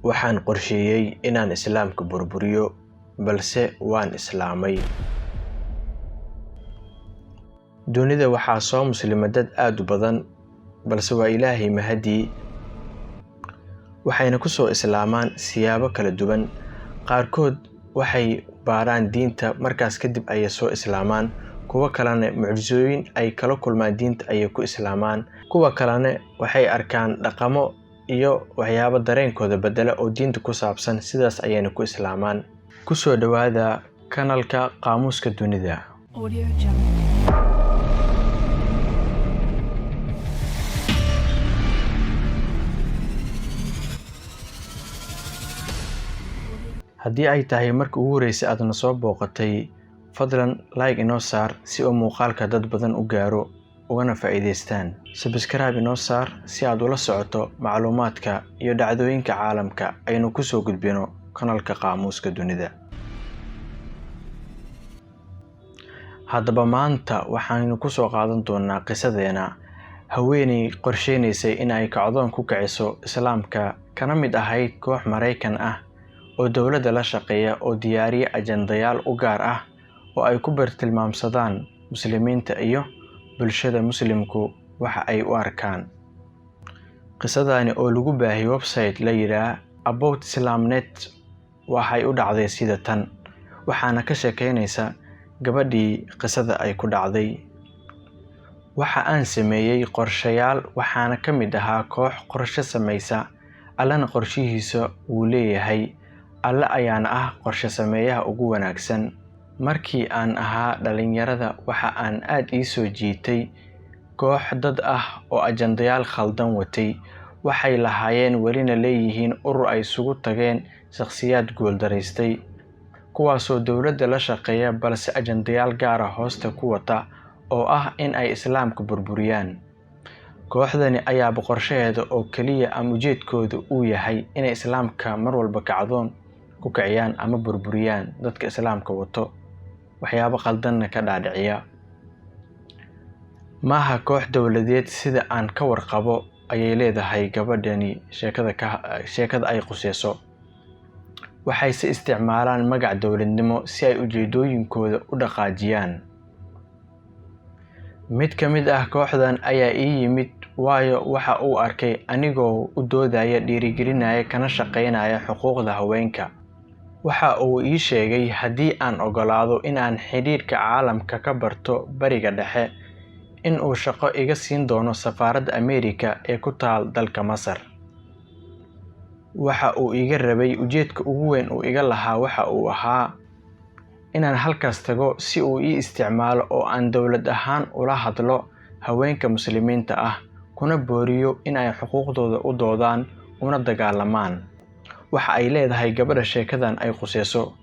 Waxaan qorsheeyay inaan Islaamka burburiyo, balse waan islaamay. Dunida waxaa soo muslima dad aad u badan, balse waa Ilaahay mahadii. Waxayna ku soo islaamaan siyaabo kala duwan. Qaarkood waxay baaraan diinta, markaas kadib ayay soo islaamaan. Kuwa kalena mucjisooyin ay kala kulmaan diinta ayay ku islaamaan. Kuwa kalena waxay arkaan dhaqamo iyo waxyaabo dareenkooda bedela oo diinta ku saabsan, sidaas ayayna ku islaamaan. Ku soo dhawaada kanalka Qaamuuska Dunida. Audio Jungle. Haddii ay tahay markii ugu horreysay aad na soo booqatay, fadlan like inoo saar si uu muuqaalka dad badan u gaaro ugana faa'iidaystaan. Subscribe inoo saar si aad ula socoto macluumaadka iyo dhacdooyinka caalamka aynu ku soo gudbino kanalka Qaamuuska Dunida. Haddaba maanta waxaynu ku soo qaadan doonaa qisadeena haweeney qorsheynaysay in ay kacdoon ku kiciso Islaamka, kana mid ahayd koox Maraykan ah oo dowladda la shaqeeya oo diyaariya ajandayaal u gaar ah oo ay ku bartilmaamsadaan muslimiinta iyo bulshada muslimku waxa ay u arkaan. Qisadani oo lagu baahiyay website la yiraahdo About Islamnet waxay u dhacday sida tan, waxaana ka sheekeynaysa gabadhii qisada ay ku dhacday. Waxa aan sameeyay qorshayaal, waxaana ka mid ahaa koox qorshe samaysa, Allana qorshihiisa wuu leeyahay. Alle ayaana ah qorshe sameeyaha ugu wanaagsan. Markii aan ahaa dhalinyarada, waxa aan aad ii soo jiitay koox dad ah oo ajandayaal khaldan watay. Waxay lahaayeen welina leeyihiin urur ay isugu tageen shakhsiyaad guuldaraystay, kuwaasoo dowladda la shaqeeya balse ajandayaal gaar ah hoosta ku wata oo ah in ay Islaamka burburiyaan. Kooxdani ayaaba qorshaheeda oo kaliya ama ujeedkoodu uu yahay inay Islaamka mar walba kacdoon ku kiciyaan ama burburiyaan dadka Islaamka wato, waxyaabo qaldanna ka dhaadhiciya. Maaha koox dowladeed sida aan ka warqabo, ayay leedahay gabadhani sheekada ay quseyso. Waxay se isticmaalaan magac dowladnimo si ay ujeedooyinkooda u dhaqaajiyaan. Mid ka mid ah kooxdan ayaa ii yimid, waayo waxa uu arkay anigoo u doodaya, dhiirigelinaya, kana shaqeynaya xuquuqda haweenka. Waxa uu ii sheegay haddii aan oggolaado in aan xidhiidhka caalamka ka barto Bariga Dhexe, in uu shaqo iga siin doono safaaradda Ameerika ee ku taal dalka Masar. Waxa uu iga rabay, ujeedka ugu weyn uu iga lahaa waxa uu ahaa inaan halkaas tago si uu ii isticmaalo oo aan dowlad ahaan ula hadlo haweenka muslimiinta ah, kuna booriyo in ay xuquuqdooda u doodaan una dagaalamaan. Waxa ay leedahay gabadha sheekadan ay quseyso.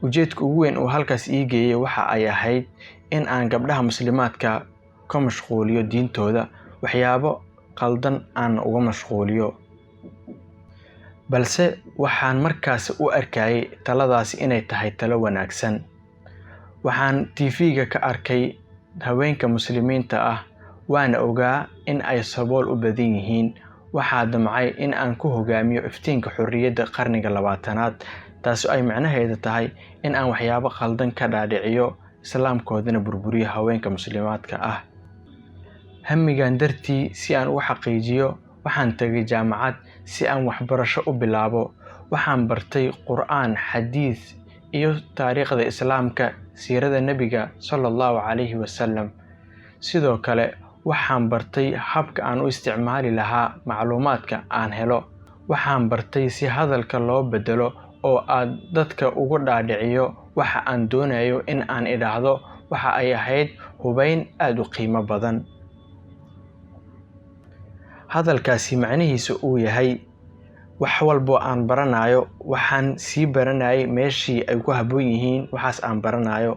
Ujeedka ugu weyn uu halkaas ii geeyay waxa ay ahayd in aan gabdhaha muslimaadka ka mashquuliyo diintooda, waxyaabo qaldan aan uga mashquuliyo. Balse waxaan markaas u arkayay taladaasi inay tahay talo wanaagsan. Waxaan TV-ga ka arkay haweenka muslimiinta ah, waana ogaa in ay sabool u badan yihiin. Waxaa damcay in aan ku hogaamiyo iftiinka xorriyadda qarniga 20aad, taasi ay macnaheedu tahay in aan waxyaabo qaldan ka dhaadhiciyo, Islaamkoodana burburiyo haweenka muslimaadka ah. Hamigan dartii, si aan u xaqiijiyo, waxaan tagay jaamacad si aan waxbarasho u bilaabo. Waxaan bartay Qur'aan, xadiis iyo taariikhda Islaamka, siirada Nabiga sallallahu alayhi wasallam. Sidoo kale waxaan bartay habka aan u isticmaali lahaa macluumaadka aan helo. Waxaan bartay si hadalka loo beddelo oo aad dadka uga dhaadhiciyo waxa aan doonayo in aan idhaahdo. Waxa ay ahayd hubeyn aad u qiimo badan. Hadalkaasi macnihiisu uu yahay wax walbo aan baranayo, waxaan sii baranayay meeshii ay ku habboon yihiin waxaas aan baranayo.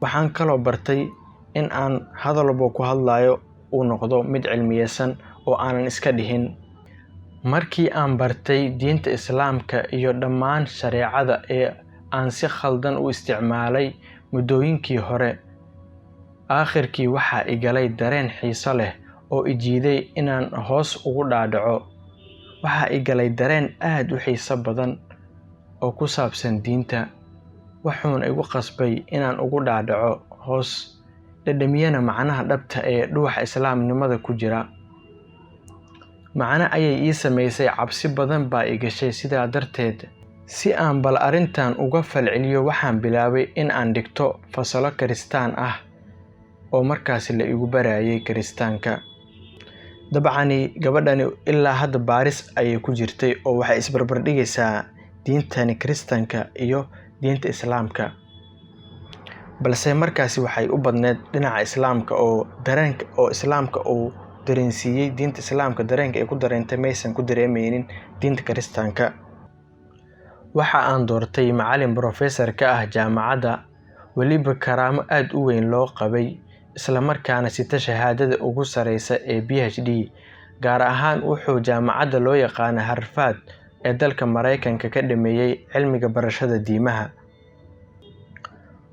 Waxaan kaloo bartay in aan hadal walbo ku hadlayo uu noqdo mid cilmiyeysan oo aanan iska dhihin. Markii aan bartay diinta Islaamka iyo dhammaan shareecada ee aan si khaldan u isticmaalay muddooyinkii hore, aakhirkii waxaa i galay dareen xiiso leh oo i jiiday inaan hoos ugu dhaadhaco. Waxa i galay dareen aad u xiiso badan oo ku saabsan diinta, wuxuuna igu qasbay inaan ugu dhaadhaco hoos, dhadhamiyana macnaha dhabta ee dhuuxa islaamnimada ku jira. Macno ayay ii samaysay, cabsi badan baa i gashay sidaa darteed. Si aan bal arrintan uga falceliyo, waxaan bilaabay in aan dhigto fasallo Kiristaan ah oo markaasi la igu barayay Kiristaanka. Dabcani gabadhani ilaa hadda baaris ayay ku jirtay oo waxay isbarbardhigaysaa diintani Kiristaanka iyo diinta Islaamka. Balse markaasi waxay u badneyd dhinaca Islaamka oo dareenka oo Islaamka uu dareensiiyey diinta Islaamka, dareenka ay ku dareentay maysan ku dareemeynin diinta Kiristaanka. Waxa aan doortay macallin professor ka ah jaamacadda, weliba karaamo aad u weyn loo qabay, isla markaana sita shahaadada ugu sareysa ee PhD. Gaar ahaan wuxuu jaamacadda loo yaqaan Harvard ee dalka Mareykanka ka dhameeyay cilmiga barashada diimaha.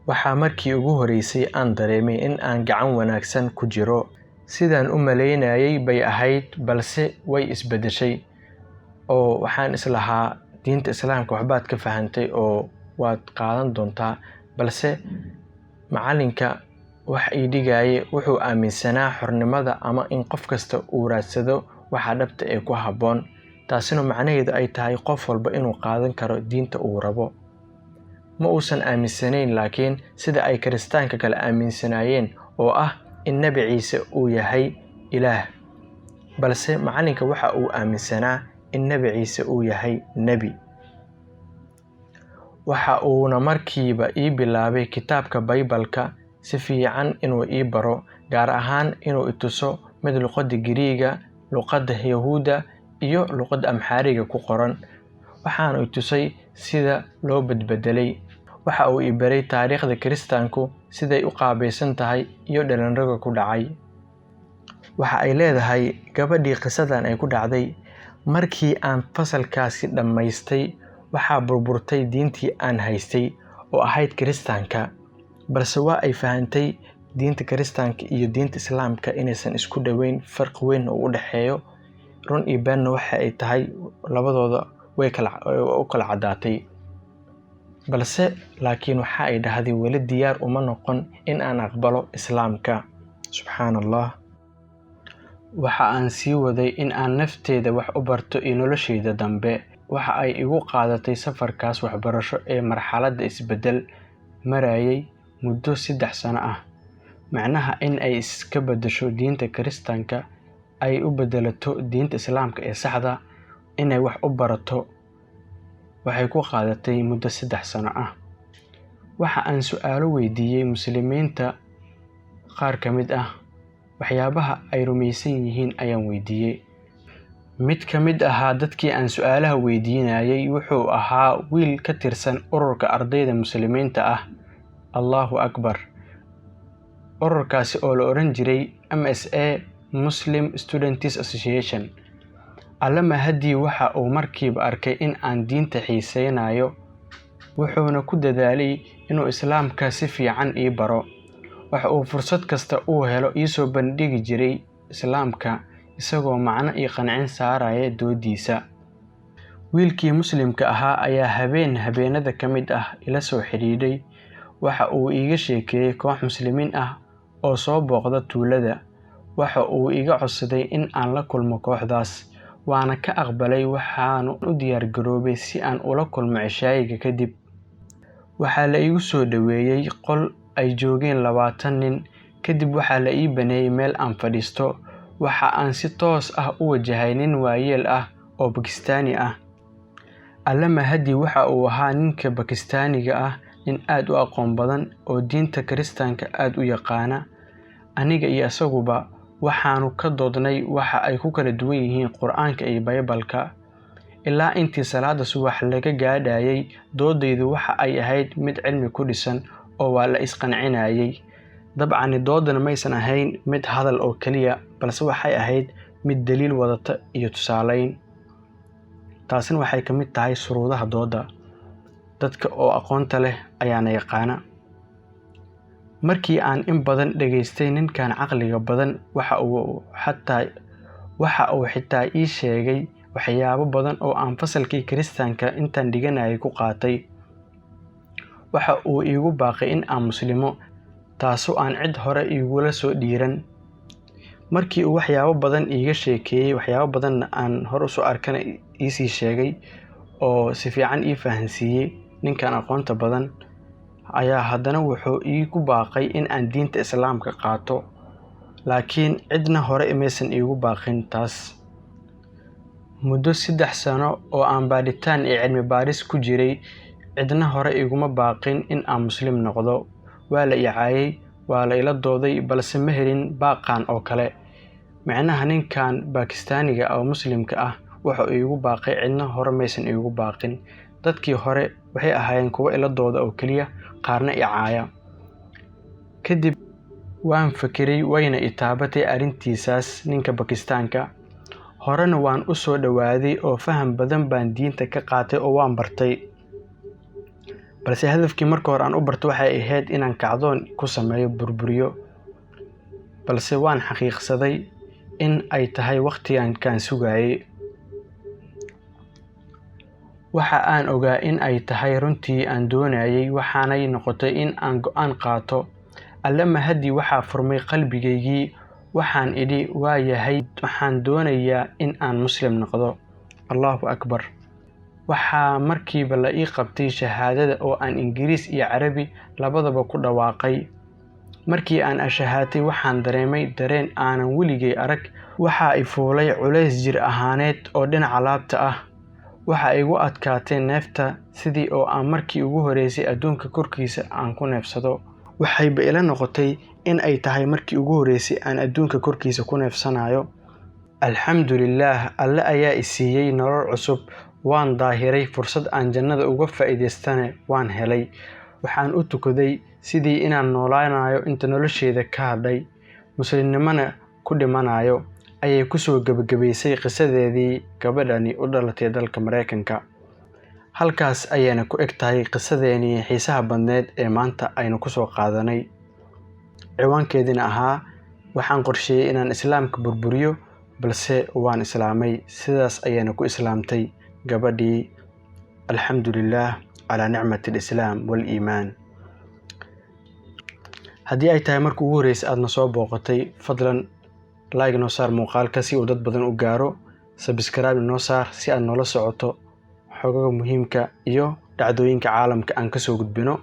Waxaa markii ugu horeysay aan dareemay in aan gacan wanaagsan ku jiro. Sidaan u maleynayay bay ahayd, balse way isbedeshay oo waxaan islahaa diinta Islaamka waxbaad ka fahantay oo waad qaadan doontaa. Balse macallinka wax ii dhigayay wuxuu aaminsanaa xornimada ama in qof kasta uu raadsado waxa dhabta ee ku habboon, taasina macnaheedu ay tahay qof walba inuu qaadan karo diinta uu rabo. Ma uusan aaminsanayn laakiin sida ay Kiristaanka kale aaminsanaayeen oo ah in Nebi Ciise uu yahay Ilaah. Balse macallinka waxa uu aaminsanaa in Nebi Ciise uu yahay nebi. Waxa uuna markiiba ii bilaabay kitaabka Baybalka si fiican inuu ii baro, gaar ahaan inuu i tuso mid luqadda Giriigga, luqadda Yahuudda iyo luqadda Amxaariga ku qoran. Waxaanu i tusay sida loo badbedelay. Waxa uu i baray taariikhda Kiristaanku siday u qaabaysan tahay iyo dhalanroga ku dhacay. Waxa ay leedahay gabadhii qisadan ay ku dhacday, markii aan fasalkaasi dhammaystay, waxaa burburtay diintii aan haystay oo ahayd Kiristaanka. Balse waa ay fahantay diinta Kiristaanka iyo diinta Islaamka inaysan isku dhoweyn, farqi weyn oo u dhexeeyo. Run iyo beenna waxa ay tahay labadooda way kala u kala caddaatay. Balse laakiin waxa ay dhahday weli diyaar uma noqon in aan aqbalo Islaamka. Subxaanallah. Waxa aan sii waday in aan nafteyda wax u barto iyo nolosheyda dambe. Waxa ay igu qaadatay safarkaas waxbarasho ee marxaladda isbeddel marayay muddo 3 sano ah. Macnaha in ay iska beddesho diinta Kiristaanka ay u beddelato diinta Islaamka ee saxda, inay wax u barato waxay ku qaadatay muddo 3 sano ah. Waxa aan su'aalo weydiiyey Muslimiinta qaar ka mid ah, waxyaabaha ay rumaysan yihiin ayaan weydiiyey. Mid ka mid ahaa dadkii aan su'aalaha weydiinayay wuxuu ahaa wiil ka tirsan ururka ardayda Muslimiinta ah. Allahu Akbar. Ururkaasi oo la oran jiray MSA, Muslim Students Association. Alle mahadii, waxa uu markiiba arkay in aan diinta xiiseynayo, wuxuuna ku dadaalay inuu Islaamka si fiican ii baro. Waxa uu fursad kasta uu helo ii soo bandhigi jiray Islaamka, isagoo macno iyo qancin saaraya doodiisa. Wiilkii Muslimka ahaa ayaa habeen habeenada ka mid ah ila soo xidhiidhay. Waxa uu iiga sheekeeyay koox Muslimiin ah oo soo booqda tuulada. Waxa uu iga codsaday in aan la kulmo kooxdaas, waana ka aqbalay. Waxaanu u diyaar garoobay si aan ula kulmo cishaayiga kadib. Waxaa la igu soo dhoweeyay qol ay joogeen 20 nin. Kadib waxaa la ii baneeyay meel aan fadhiisto. Waxa aan si toos ah u wajahay nin waayeel ah oo Bakistaani ah. Alle mahadii, waxa uu ahaa ninka Bakistaaniga ah nin aad u aqoon badan oo diinta Kiristaanka aad u yaqaana. Aniga iyo isaguba waxaanu ka doodnay waxa ay ku kala duwan yihiin Qur'aanka iyo Baybalka. Ilaa intii salaada subax laga gaadhayay, doodaydu waxa ay ahayd mid cilmi ku dhisan oo waa la isqancinayay. Dabcan doodana maysan ahayn mid hadal oo kaliya, balse waxay ahayd mid daliil wadata iyo tusaaleyn. Taasina waxay ka mid tahay shuruudaha doodda. Dadka oo aqoonta leh ayaana yaqaana. Markii aan in badan dhageystay ninkan caqliga badan, waxa uu xitaa ii sheegay waxyaabo badan oo aan fasalkii Kiristaanka intaan dhiganayay ku qaatay. Waxa uu iigu baaqay in aan muslimo, taasoo aan cid hore iigula soo dhiiran. Markii uu waxyaabo badan iiga sheekeeyey, waxyaabo badanna aan hore usoo arkana iisii sheegay oo si fiican ii fahansiiyey ninkan aqoonta badan, ayaa haddana wuxuu iigu baaqay in aan diinta Islaamka qaato, laakiin cidna hore maysan iigu baaqin taas. Muddo 3 sano oo aan baadhitaan iyo cilmi baadhis ku jiray, cidna hore iguma baaqin in aan muslim noqdo. Waa la i caayay, waa la ila dooday, balse ma helin baaqan oo kale. Micnaha ninkan Bakistaaniga oo muslimka ah wuxuu iigu baaqay cidna hore maysan iigu baaqin. Dadkii hore waxay ahaayeen kuwo ila dooda oo keliya, qaarna i caaya. Kadib waan fikiray, wayna i taabatay arrintiisaas ninka Bakistaanka. Horena waan u soo dhawaaday oo faham badan baan diinta ka qaatay oo waan bartay. Balse hadafkii marka hore aan u barto waxay ahayd inaan kacdoon ku sameeyo, burburiyo. Balse waan xaqiiqsaday in ay tahay waqtigan kaan sugayay. Waxa aan ogaa in ay tahay runtii aan doonayay, waxaanay noqotay in aan go'aan qaato. Alle mahadi, waxaa furmay qalbigaygii. Waxaan idhi, waa yahay, waxaan doonayaa in aan muslim noqdo. Allahu akbar. Waxaa markiiba la ii qabtay shahaadada oo aan Ingiriis iyo Carabi labadaba ku dhawaaqay. Markii aan ashahaatay, waxaan dareemay dareen aanan weligay arag. Waxa i fuulay culays jir ahaaneed oo dhinaca laabta ah. Waxa igu adkaatay neefta, sidii oo aan markii ugu horreysay adduunka korkiisa aan ku neefsado. Waxayba ila noqotay in ay tahay markii ugu horreysay aan adduunka korkiisa ku neefsanayo. Alxamdulillaah, Alle ayaa i siiyey nolol cusub. Waan daahiray, fursad aan jannada uga faa'iidaystana waan helay. Waxaan u tukaday sidii inaan noolaanayo inta nolosheeda ka hadhay, muslimnimana ku dhimanayo, ayay ku soo gabagabaysay qisadeedii gabadhani u dhalatay dalka Mareykanka. Halkaas ayayna ku eg tahay qisadeenii xiisaha badneed ee maanta aynu ku soo qaadanay. Ciwaankeedina ahaa, waxaan qorsheeyay inaan Islaamka burburiyo, balse waan islaamay. Sidaas ayayna ku islaamtay gabadhii. Alxamdulillaah calaa nicmati al-islaam wal-iimaan. Haddii ay tahay markii ugu horreysay aadna soo booqatay, fadlan like noo saar muuqaalka si uu dad badan u gaaro. Subscribe noo saar si aad noola socoto xogaha muhiimka iyo dhacdooyinka caalamka aan kasoo gudbino.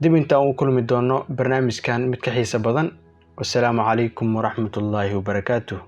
Dib intaan ugu kulmi doono barnaamijkan mid ka xiiso badan. Wassalaamu calaykum waraxmatullaahi wabarakaatuh.